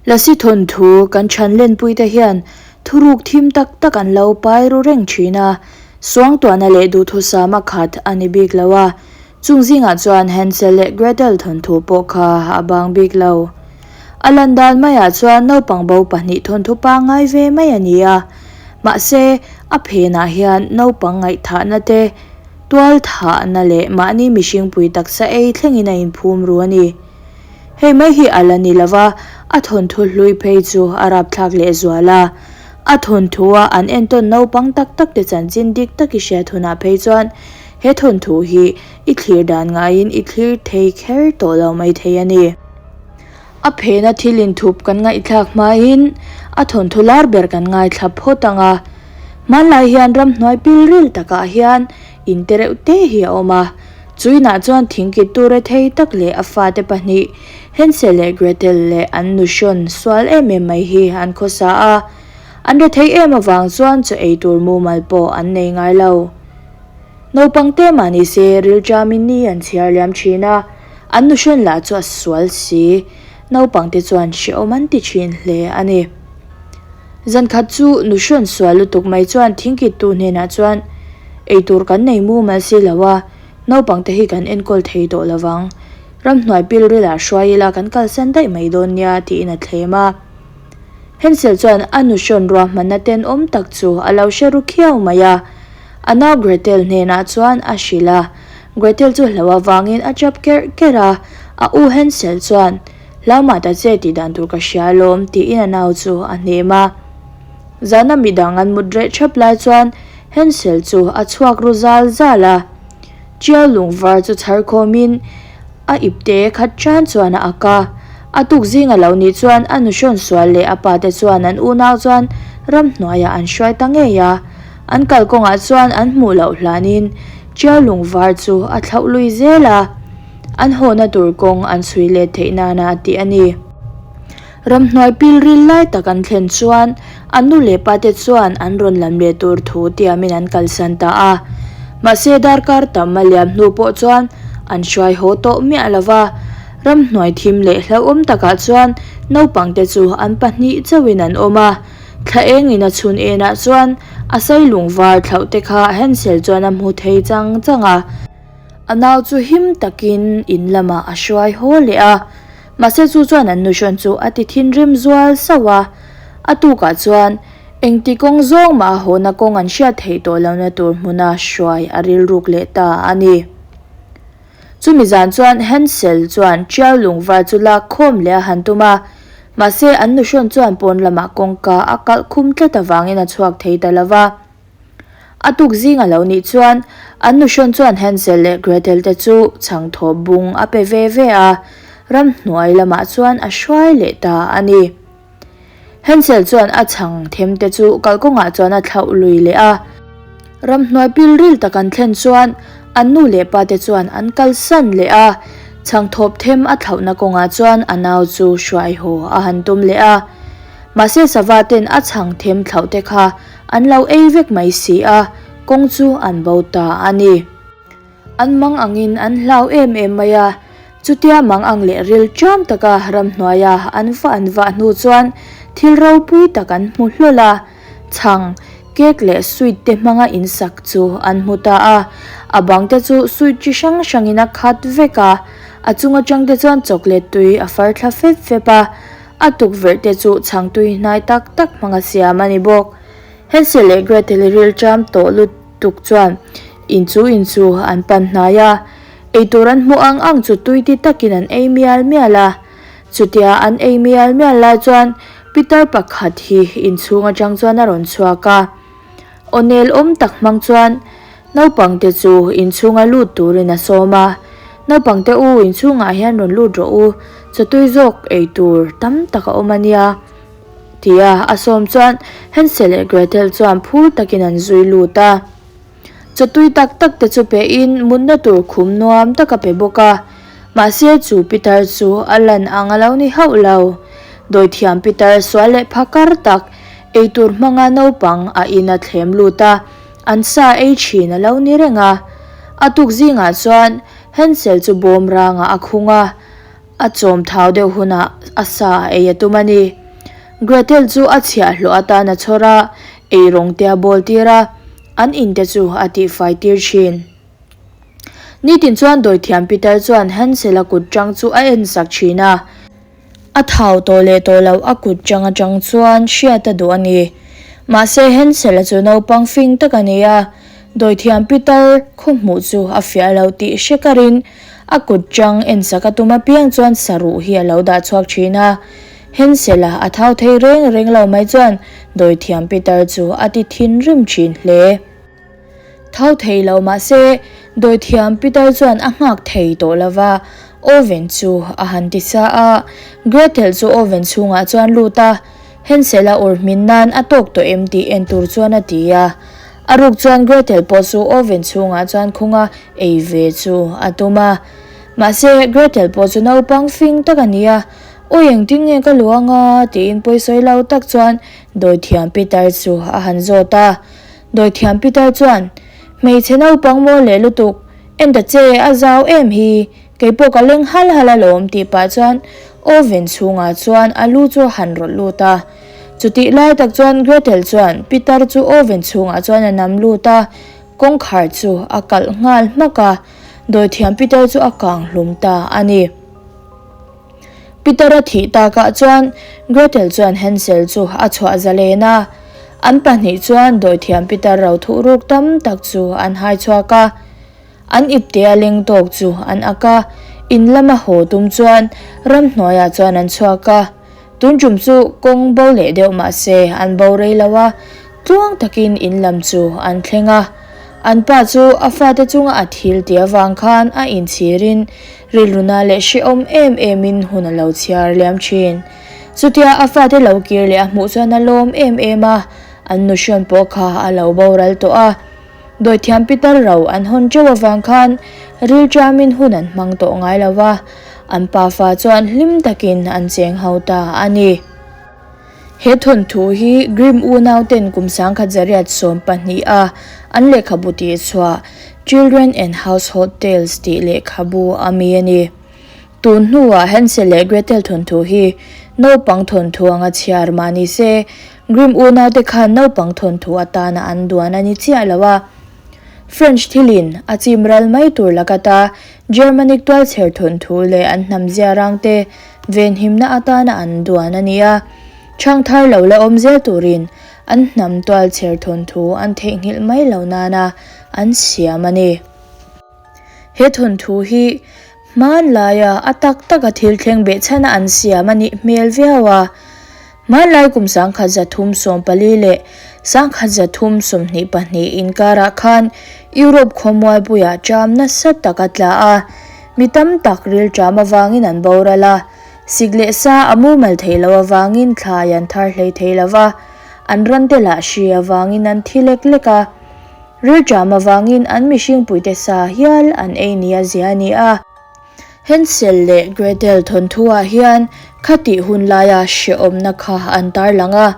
Lasi thawnthu kan chhan lenpuite hian thuruk thim tak tak an lo pai ru reng thin a, suangtuahna leh duhthusam a khat a ni bik lo a, chung zingah chuan Hansel leh Gretel thawnthu pawh kha a bang bik lo. A lan dan maiah chuan naupang bo pahnih thawnthu pangngai ve mai a ni a, mahse a phenah hian naupang ngaihthahna te, tual thahna leh mahni mihringpui taksa ei thlengin a inphum ru a ni. Hei mai hi a la ni lo va, a thawnthu hlui phei chu a rapthlak lehzual a. A thawnthua an entawn naupang tak tak te chanchin dik tak i hriat hunah phei chuan he thawnthu hi i thlir dan ngaiin i thlir thei kher tawh lo mai thei a ni. A phena thil inthup kan ngaihthlak hmain a thawnthu lar ber kan ngaithla phawt ang a. Hmanlai hian ramhnuai pilril takah hian in te reuh te hi a awm a. Chuinah chuan thingkit tur e thei tak leh a fate pahnih, Hansel leh Gretel leh an nuhrawn sual em em mai hi an khawsa a. An rethei em avang chuan chaw ei tur mumal pawh an nei ngai lo. Naupang te mah ni se rilṭamin ni an chhiar liam ṭhin a, an nuhrawn lah chu a sual si. Naupang te chuan hrehawm an ti ṭhin hle a ni. Zankhat chu nuhrawn sual lutuk mai chuan thingkittu hnenah chuan, Eitur kan nei mumal si lo a, naupang te hi kan enkawl thei tawh lo vang. Ramhnuai pilrilah hruai ila kan kalsan daih mai dawn nia tiin a thlem a. Hansel chuan a nuhrawn ruahmanna tenawm tak chu a lo hre ru khiau mai a. A nau Gretel hnenah chuan a hrilh a. Gretel chu hlo avangin a chap kerh kerh a, a u Hansel chuan, Hlau mah ta che tih dan tur ka hria alawm tiin a nau chu a hnem a. Zana midang an mut reh thap lai chuan Hansel chu a chhuak ru zal zal a. Tiau lungvar chu chhar khawmin a ipte khat tan chuan a ak a. A tuk zing a lo nih chuan a nuhrawn sual leh a pa te chuan an unau chuan ramhnuaiah an hruai ta ngei a. An kalkawngah chuan an hmuh loh hlanin Tiau lungvar chu a thlauh lui zel a. An hawhna tur kawng an chhui let theih nana a tih a ni. Ramhnuai pilril lai tak an thlen chuan an nu leh pa te chuan an rawn lam leh tur thu tiamin an kalsan ta a. Mahse darkar tam a liam hnu pawh chuan an hruai haw tawh miah lo va. Ramhnuai thim leh hlauhawm takah chuan naupang te chu an pahnih chauhin an awm a. Thla engin a chhun enah chuan a sailung var thlauh te kha Hansel chuan a hmu thei chang chang a. A nau chu him takin in lamah a hruai haw leh a, mahse chu chuan an nuhrawn chu a ti thinrim zual sauh a. A tukah chuan engti kawng zawng mah a hawna kawng an hriat theih tawh lohna tur hmuna hruai a rilruk leh ta a ni. Chumi zan chuan Hansel chuan Tiau lungvar chu lak khawm leh a han tum a, mahse an nuhrawn chuan pawn lamah kawngka a kalh khum tlat avangin a chhuak thei ta lo va. A tuk zing a lo nih chuan an nuhrawn chuan Hansel leh Gretel te chu chhang thaw bung a pe ve ve a, ramhnuai lamah chuan a hruai leh ta a ni. Hansel chuan a chhang them te chu kalkawngah chuan a thlauh lui leh a. Ramhnuai pilril tak an thlen chuan an nu leh pa te chuan an kalsan leh a, chhang thawp them a thlauhna kawngah chuan a nau chu hruai haw a han tum leh a. Mahse sava ten a chhang them thlauh te kha An lo ei vek mai si a, kawng chu an bo ta a ni. An mang angin an hlau em em mai a, chutia mang ang leh ril ṭam taka ramhnuaia an vah an vah hnu chuan thil ropui tak an hmu hlawl a, chhang, cake leh sweet te hmanga insak chu an hmu ta a. A bang te chu sweet chi hrang hrangin a khat vek a, a chung aṭang te chuan chocolate tui a far thla fep fep a, A tukverh te chu chhang tui hnai tak tak hmanga siam a ni bawk. Hansel leh Gretel rilṭam tawh lutuk chuan in chu in chu an pan hnai a, eitur an hmuh ang ang chu tui ti takin an ei mial mial a. Chutia an ei mial mial lai chuan pitar pakhat hi inchhung atang chuan a rawn chhuak a. Aw nel awm tak hmang chuan naupangte chu inchhunga lut turin a sawm a, Naupangte u, inchhungah hian rawn lut rawh u, chawtui zawk ei tur tam tak a awm a nia, tia a sawm chuan Hansel leh Gretel chuan phur takin an zui lut a. Chawtui tak tak te chu pehin mutna tur khum nuam tak a pe bawk a, mahse chu pitar chu a lan ang a lo ni hauh lo. Dawithiam pitar sual leh phakar tak Eitur hmanga naupang a in a thlem lut a, an sa ei thin a lo ni reng a. A tuk zingah chuan Hansel chu bawm rangah a khung a, a chawm thau deuh hunah a sa a ei a tum a ni. Gretel chu a chhiahhlawh atan a chhawr a, eirawng te a bawl tir a, an in te chu a tihfai tir thin. Nitin chuan dawithiam pitar chuan Hansel-a kut tang chu a en sak thin a. A thau tawh leh tawh loh a kut tang atang chuan hriat a duh a ni. Mahse Hansel-a chu naupang fing tak a ni a, dawithiam pitar khaw hmuh chu a fiah lo tih hre karin a kut tang en sak a tum apiang chuan saruh hi a lo dah chhuak thin a. Hansel-a a thau thei reng reng lo mai chuan dawithiam pitar chu a ti thinrim thin hle. Thau thei lo mahse, dawithiam pitar chuan a nghak thei tawh lo va, oven chu a han ti sa a. Gretel chu oven chhungah chuan lut a, Hansel-a ur hmin nan a tawk tawh em tih en tur chuan a ti a. A ruk chuan Gretel pawh chu oven chhungah chuan khunga ei ve chu a tum a. Mahse, Gretel pawh chu naupang fing tak a ni a, Awi engtin nge ka luh anga? tiin pawisawi lo tak chuan dawithiam pitar chu a han zawt a. Dawithiam Peter chuan, Hmeichhe naupang maw leh lutuk, en ta che, a zau em hi, keipawh ka leng hal hal alawm tih pah chuan oven chhungah chuan a lu chu a han rawlh lut a. Chutih lai tak chuan Gretel chuan Peter chu oven chhungah chuan a nam lut a, kawngkhar chu a kalh nghal hmak a, Dawithiam Peter chu a kang hlum ta a ni. Peter-a thih takah chuan Gretel chuan Hansel chu a chhuah zalen a. An pahnih chuan dawithiam Peter ro thuh ruk tam tak chu an hai chhuak a. An iptea leng tawk chu an ak a, in lama haw tum chuan ramhnuaiah chuan an chhuak a. Tun tum chu kawng bo leh deuh mah se an bo rei lo a, tluang takin in lam chu an thleng a. An pa chu a fate chunga a thil tih avang khan a inchhirin rilruna leh hrehawm em emin hun a lo chhiar liam thin. Chutia a fate lo kir leh a hmuh chuan a lawm em em a, an nuhrawn pawh kha a lo boral tawh a. Dawithiam pitar ro an hawn teuh avang khan rilṭamin hun an hmang tawh ngai lo va, an pafa chuan hlim takin an cheng ho ta a ni. He thawnthu hi Grimm unauten kum 1912 a an lehkhabu tih chhuah Children and Household Tales tih lehkhabu a mi a ni. Tun hnuah Hansel leh Gretel thawnthu hi naupang thawnthu anga chhiar mah ni se, Grimm unaute khan naupang thawnthu atana an duan a ni chiah lo a. French thilin a chim ral mai tur lakata Germanic tualchher thawnthu leh an hnam ziarangte venhimna atana an duan a ni a. Chhangthar lo la awm zel turin an hnam tualchher thawnthu an theihnghilh mai lo nana an siam a ni. He thawnthu hi hmanlaia a tak taka thil thleng behchhana an siam a nih hmel viau a. Hmanlai kum 1314 leh 1322 inkarah khan Europe khawmualpuiah ṭam nasa tak a tla a, mi tam tak rilṭam avangin an boral a, sik leh sa a mumal theih loh avangin thlai an thar hlei thei lo va, an rante lah hri avangin an thi lek lek a. Rilṭam avangin an mihringpuite sa hial an ei nia zia a ni a. Hansel leh Gretel thawnthuah hian khatih hun laia hrehawmna kha an tarlang a,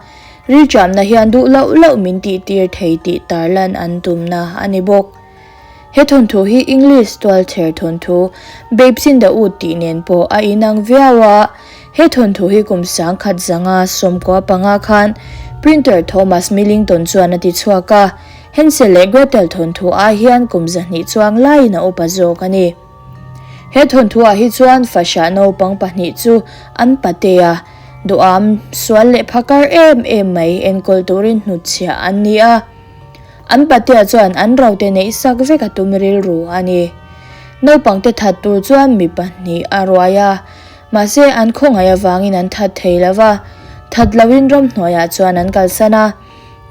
rilṭamna hian duh loh loh min tihtir thei tih tarlan an tumna a ni bawk. He thawnthu hi English tualchher thawnthu Babes in the Wood tih nen pawh a inang viau a. He thawnthu hi kum 1995 khan printer Thomas Millington chuan a ti chhuak a, Hansel leh Gretel thawnthu ai hian kum 200 chuang laiin a upa zawk a ni. He thawnthuah hi chuan fahrah naupang pahnih chu an patea duham sual leh phakar em em mai enkawl turin hnutchhiah an ni a. An patea chuan an rote neih sak vek a tum rilru a ni. Naupangte that tur chuan mi pahnih a ruai a, mahse an khawngaih avangin an that thei lo va, that loin ramhnuaiah chuan an kalsan a.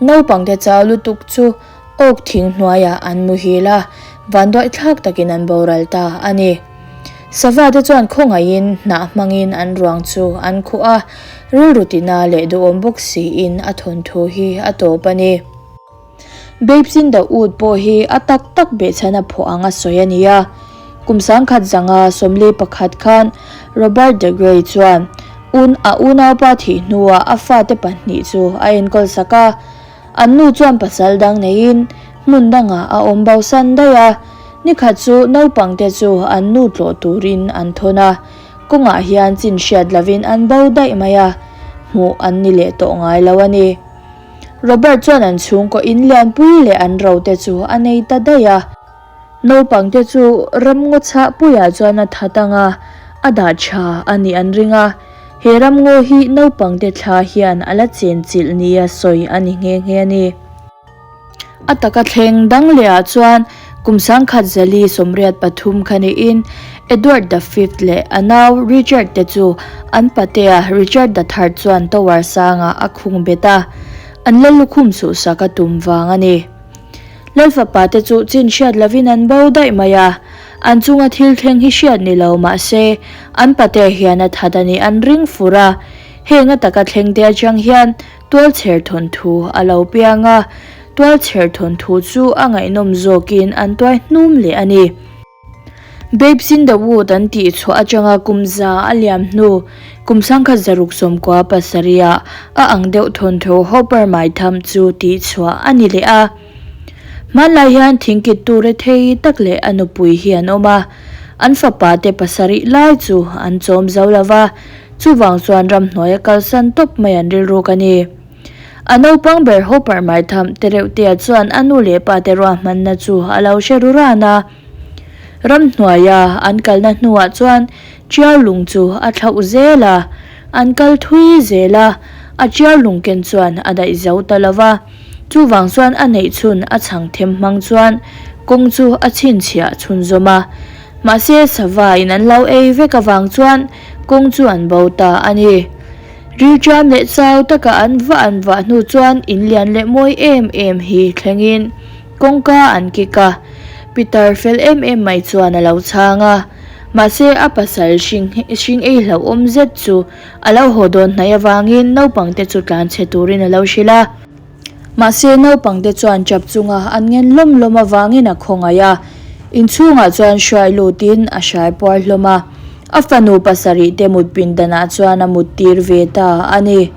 Naupangte chau lutuk chu awk thing hnuaiah an muhil a, vanduaithlak takin an boral ta a ni. Savate chuan khawngaihin hnah hmangin an ruang chu an khuh a, rilru tina leh duhawm bawk siin a thawnthu hi a tawp a ni. Babes in the Wood pawh hi a tak tak behchhan a phuah ang a sawi a ni a. Kum 1941 khan Robert de Grey chuan un a unaupa thih hnuah a fate pahnih chu a enkawl sak a. An nu chuan pasal dang neiin hmun dangah a awm bosan daih a, nikhat chu naupangte chu an nu tlawh turin an thawn a, kawngah hian chin hriat lovin an bo daih mai a. hmuh an ni leh tawh ngai lo a ni. Robert chuan an chhungkaw in lianpui leh an ro te chu a nei ta daih a. Naupang te chu ramngaw chhah puiah chuan a that ang a, a dah tha a nih an ring a. He ramngaw hi naupang te thla hian a la chenchilh nia sawi a ni nghe nghe a ni. A taka thleng dang lehah chuan kum 1983 kha niin Edward the Fifth leh a nau Richard te chu an patea Richard the Third chuan tower sangah a khung bet a, an la lukhum chhuhsak a tum vang a ni. Lalfapa te chu chin hriat lovin an bo daih mai a, an chunga thil thleng hi hriat ni lo mah se an patea hian a that a nih an ring fur a, heng a taka thleng te atang hian Tualchher thawnthu a lo piang a, tualchher thawnthu chu a ngaihnawm zawkin an tuai hnum leh a ni. Babes in the Wood an tih chhuah atanga kum za a liam hnu, kum 1997 ah a ang deuh thawnthu Hopper Maitham chu tih chhuah a ni leh a. Hmanlai hian thingkittu rethei tak leh a nupui hi an awm a, an fapa te pasarih lai chu an chawm zo lova, Chuvang chuan ramhnuaia kalsan tawp mai an rilruk a ni. A naupang ber Hopper Maitham te reuhtea chuan a nu leh pa te ruahmanna chu a lo hre ru ran a. Ramhnuaia an kalna hnuah chuan Tiau lung chu a thlauh zel a, an kal thui zel a, a tiau lung ken chuan a daih zo ta lo va. Chuvang chuan a neih chhun a chhang them hmang chuan kawng chu a chhinchhiah chhunzawm a. Mahse sava in an lo ei vek avang chuan kawng chu an bo ta a ni. Rilṭam leh chau taka an vah an vah hnu chuan in lian leh mawi em em hi thlengin kawngka an kik a, Peter fel em em mai chuan a lo chhang a. Mahse a pasal hring hring ei hlauhawm zet chu a lo haw dawn hnaih avangin naupangte chu tlanchhe turin a lo hrilh a. Mahse, naupangte chuan chap chunga an ngen lawm lawm avangin a khawngaih a, inchhungah chuan hruai lutin a hrai puar hlawm a, a fanu pasarih te mut pindanah chuan a mut tir ve ta a ni.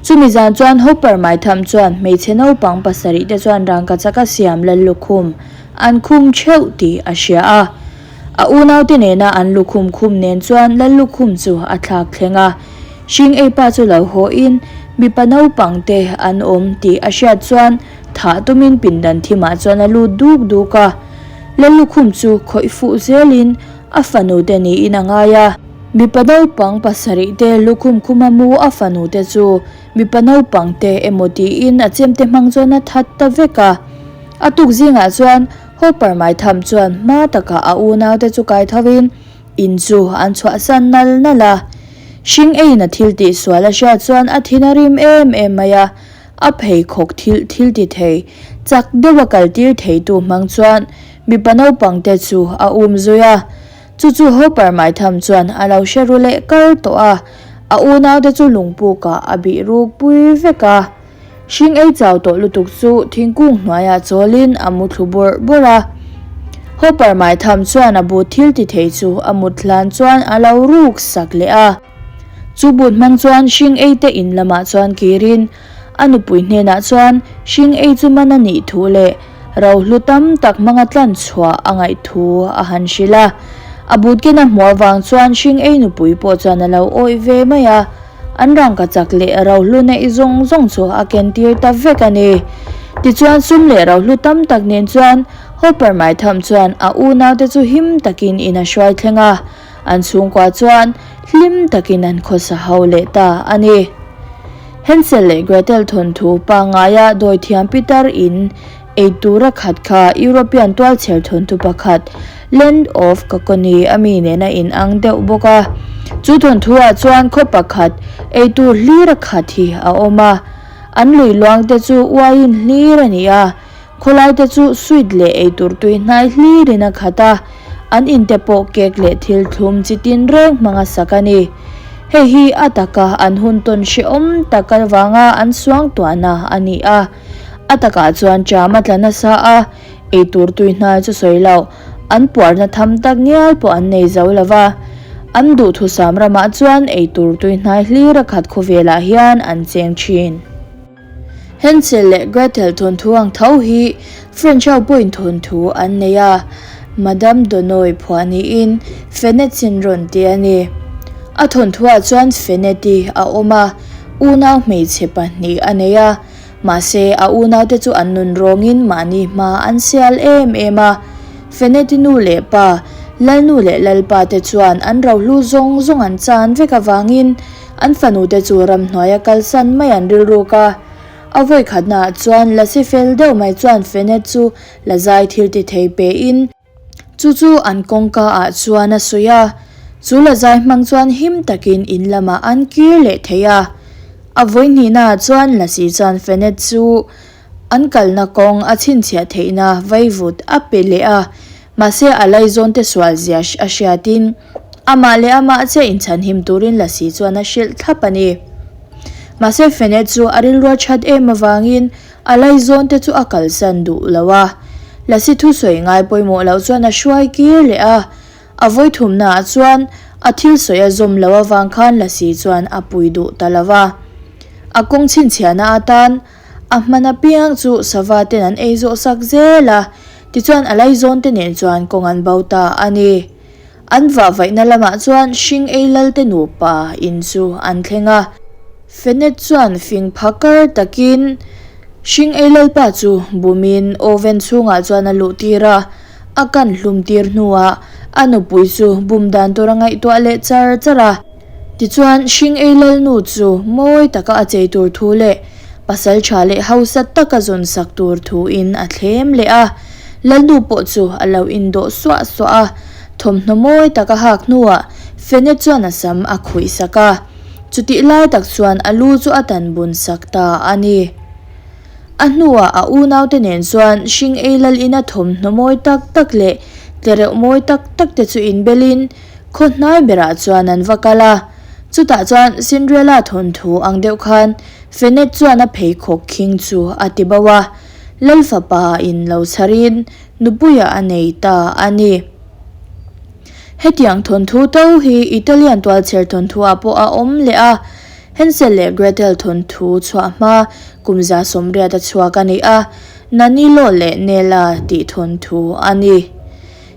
Chumi zan chuan Hopper Maitham chuan hmeichhe naupang pasarih te chuan rangkachak a siam lal lukhum an khum theuh tih a hria a. A unaute nena an lukhum khum nen chuan lal lukhum chu a thlak thleng a. Hring ei pa chu lo haw in mipa naupang te an awm tih a hriat chuan thah tumin pindan thimah chuan a lut duk duk a. Lal lukhum chu khawih fuh zelin a fanu te niin a ngai a. Mipa naupang pasarih te lukhum khuma mu a fanu te chu mipa naupang te emaw tiin a chemte hmang chuan a that ta vek a. A tuk zingah chuan Hopper Maitham chuan hma takah a unaute chu kai tho in In chu an chhuahsan nal nal a, hring eiin a thil tih sual a hriat chuan a thin a rim em em mai a, a pheikhawk thil thil ti thei, chak deuh a kal tir theitu hmang chuan mipa naupang te chu a um zui a. Chu chu Hopper Maitham chuan a lo hre ru leh kar tawh a, a unaute chu lungpukah a bih ruk pui vek a. Hring ei chau tawh lutuk chu thingkung hnuaiah chawlin a mu thlu bawrh bawrh a. Hopper Maitham chuan a but thil ti thei chu a mut hlan chuan a lo ruk sak leh a. Chu but hmang chuan hring ei te in lamah chuan kirin a nupui hnenah chuan hring ei chu man a nih thu leh rohlu tam tak hmanga tlan chhuah a ngaih thu a han hrilh a. A but ken a hmuh avang chuan hring ei nupui pawh chuan a lo awih ve mai a. An rangkachak leh rohlu neih zawng zawng chu a ken tir ta vek a ni. Tichuan sum leh rohlu tam tak nen chuan Hopper Maitham chuan a unaute chu him takin in a hruai thleng a, an chhungkua chuan hlim takin an khawsa ho leh ta a ni. Hansel leh Gretel thawnthu pangngaia dawithiam pitar in Ei tura khat kha European tualchher thawnthu pakhat Land of Kakoni a mi nen a inang deuh bawk a. Chu thawnthuah chuan khaw pakhat ei tur hlir a khat hi a awm a. An lui luang te chu uaiin hlir a ni a, khawlai te chu sweet leh ei tur tui hnai hlirin a khat a, an in te pawh cake leh thil thlum chi tin reng hmang a sak a ni. Hei hi a taka an hun tawn hrehawm tak avanga an suangtuahna a ni a. A takah chuan ṭam a tla nasa a, eitur tui hnai chu sawi loh, an puarna tham tak ngial pawh an nei zo lo va. An duhthusam ramah chuan eitur tui hnai hlir a khat khawvelah hian an cheng ṭhin. Hansel leh Gretel thawnthu ang tho hi French ho pawhin thawnthu an nei a, Madame Donoy phuah niin Fenet syndrome tih a ni. A thawnthuah chuan Fenet-i a awm a. unau hmeichhe pahnih a nei a, mahse a unaute chu an nun rawngin mahni hma an sial em em a. Feneti nu leh pa, Lalnu leh Lalpa te chuan an rohlu zawng zawng an chan vek avangin an fanute chu ramhnuaia kalsan mai an rilruk a. A vawikhatnaah chuan lasi fel deuh mai chuan Fenet chu la zai thil ti thei pein, Chu chu an kawngka ah chuan a sawi a, chu lazai hmang chuan him takin in lamah an kir leh thei a. A vawihnihna ah chuan Lasi chuan Fenet chu an kalna kawng a chhinchhiah theihna vaivut a pe leh a, mahse a laizawn te sual zia a hriatin amah leh amah chiah inchhanhim turin Lasi chuan a hrilh thlap a ni. Mahse Fenet chu a rilru a that em avangin A laizawn te chu a kalsan duh lo a, Lasi thusawi ngai pawimawh loh chuan a hruai kir leh a. A vawithumna ah chuan a thil sawi a zawm loh avang khan Lasi chuan a pui duh ta lo va. A kawng chhinchhiahna atan a hman apiang chu sava ten an ei zawh sak zel a, tichuan a laizawn te nen chuan kawng an bo ta a ni. An vahvaihna lamah chuan hring ei lalte nupa in chu an thleng a. Fenet chuan fing phakar takin hring ei lalpa chu bumin oven chhungah chuan a luh tir a, a kan hlum tir hnuah a nupui chu bum dan tur a ngaihtuah leh char char a. Tichuan hring ei lalnu chu mawi taka a chei tur thu leh pasal tha leh hausa taka zawn sak tur thuin a thlem leh a. Lalnu pawh chu a lo indawh suah suah a, thawmhnaw mawi tak a hak hnuah Fenet chuan a sam a khuih sak a, chutih lai tak chuan a lu chu a tan bun sak ta a ni. A hnuah a unaute nen chuan hring ei lal ina thawmhnaw mawi tak tak leh tlereuh mawi tak tak te chu inbelin khaw hnai berah chuan an va kal a, chutah chuan Cinderella thawnthu ang deuh khan Fenet chuan a pheikhawk khing chu a ti bo a. Lal fapa in lo chharin nupuia a nei ta a ni. Hetiang thawnthu to hi Italian tualchher thawnthuah pawh a awm leh a, Hansel leh Gretel thawnthu chhuah hma kum 180 a chhuak a ni a, Nanilo leh Nella tih thawnthu a ni.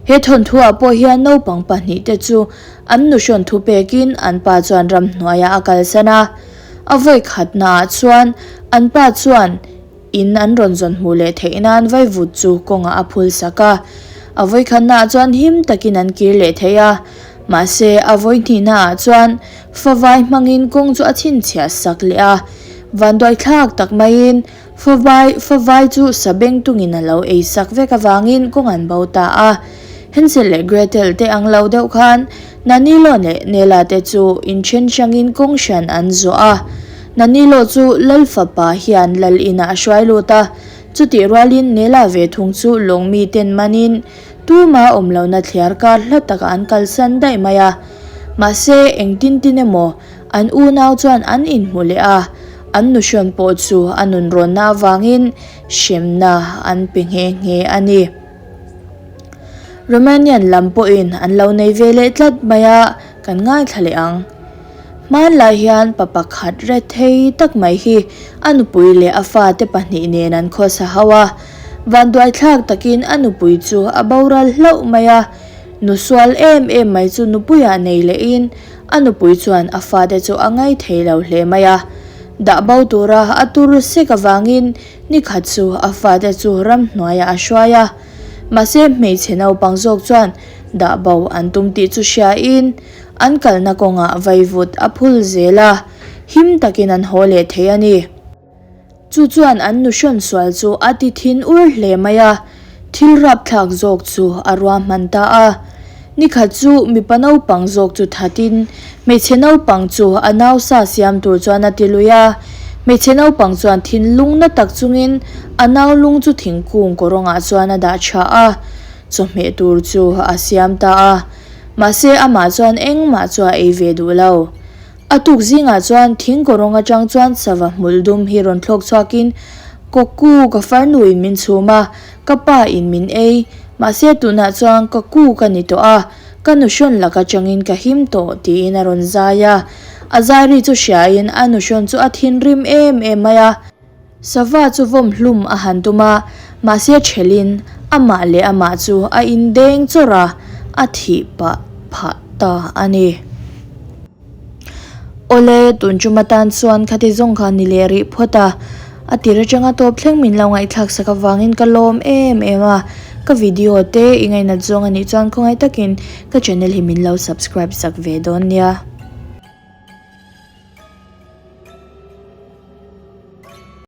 He thawnthuah pawh hian naupang pahnihte chu an nuhrawn thu pekin an pa chuan ramhnuaiah a kalsan a, a vawikhatnaah chuan an pa chuan In an rawn zawn hmuh leh theih nan vaivut chu kawngah a phul sak a. A vawikhatnaah chuan him takin an kir leh thei a. Mahse, a vawihnihnaah chuan favai hmangin kawng chu a chhinchhiah sak leh a. Vanduaithlak tak maiin favai favai chu sabeng tungin a lo ei sak vek avangin kawng an bo ta a. Hansel leh Gretel te ang lo deuh khan Nanilo leh Nela te chu inthen hrangin kawng hran an zawh a. Nanilo chu Lal fapa hian Lal inah a hruai lut a, chutih rualin Nela ve thung chu lawng miten manin tuma awm lohna thliar kar hla takah an kalsan daih mai a. Mahse, engtin tin emaw an unau chuan an inhmu leh a, an nuhrawn pawh chu a nunrawnna avangin hremna an pe nghe nghe a ni. Romanian lam pawhin an lo nei ve leh tlat mai a, kan ngaithla leh ang. Hmanlai hian pa pakhat rethei tak mai hi a nupui leh a fate pahnih nen an khawsa ho a. Vanduaithlak takin a nupui chu a boral hlauh mai a, nu sual em em mai chu nupuiah nei lehin a nupui chuan a fate chu a ngai thei lo hle mai a. Dah bo tura a tur sek avangin Nikhat chu a fate chu ramhnuaiah a hruai a, mahse hmeichhe naupang zawk chuan dah bo an tum tih chu hriain an kalna kawngah vaivut a phul zel a, him takin an haw leh thei a ni. Chu chuan an nuhrawn sual chu a ti thin ur hle mai a, Thil rapthlak zawk chu a ruahman ta a. Nikhat chu mipa naupang zawk chu thatin hmeichhe naupang chu a nausa siam tur chuan a ti lui a. Hmeichhe naupang chuan thinlung na tak chungin a nau lung chu thingkung kawrawngah chuan a dah tha a, chawhmeh tur chu a siam ta a. Mahse amah chuan engmah chu a ei ve duh lo. A tuk zingah chuan thing kawrawng atang chuan sava hmul dum hi rawn thlawk chhuakin, Kawku, ka farnu in min chhum a, ka pa in min ei. Mahse tunah chuan ka ku ka ni tawh a, ka nuhrawn lak atangin ka him tawh, tiin a rawn zai a. A zai ri chu hriain a nuhrawn chu a thinrim em em mai a. Sava chu vawm hlum a han tum a, mahse thelin amah leh amah chu a indeng chawrh a, a thih pah phah ta a ni. Awle, tun tum atan chuan khati zawng kha ni leh rih phawt a. A tir atanga tawp thleng min lo ngaihthlak sak avangin ka lawm em em a. Ka video te i ngainat zawng anih chuan khawngaih takin ka channel hi min lo subscribe sak ve dawn nia.